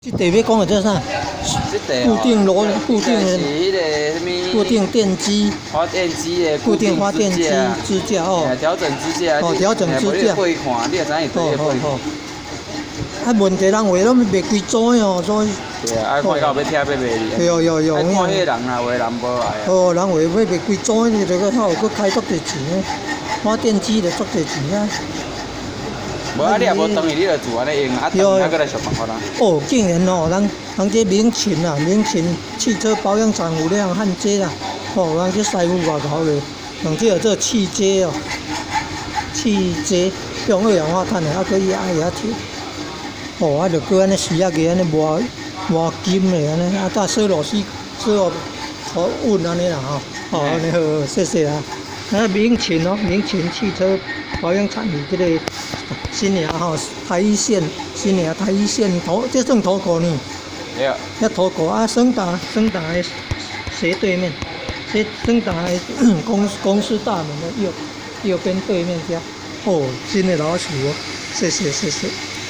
這塊欲講的這啥？這塊固定螺，固定是彼個啥物？固定電機。發電機的固定發電機支架哦。調整支架。哦，調整支架。背看，你會知影伊佗佗。啊，問題人話攏袂規組哦，所以。對啊，愛看到欲拆欲賣哩。對對對。愛看彼个人啊，有的人無愛。哦，人話欲賣規組，你這個還有閣開足濟錢，發電機就足濟錢啊。無啊，你若無轉去，你就自按呢用，啊，轉去閣來想辦法啦。哦，竟然哦，人人這明琴啊，明琴汽車保養廠有咧焊接啦，哦，人這師傅外頭的，用這個做氣接哦，氣接用二氧化碳的，啊，閣壓壓鐵，哦，啊，就閣按呢絲仔個按呢磨磨金的按呢，啊，搭鎖螺絲鎖好穩按呢啦吼，哦，按呢好，謝謝啦。啊，明琴哦，明琴汽車保養廠佇這個新營吼，台一線新營台一線頭，這算頭股呢？對。遐頭股啊，昇達昇達的斜對面，這昇達的公公司大門的右右邊對面遮。哦，真的老實哦，謝謝謝謝。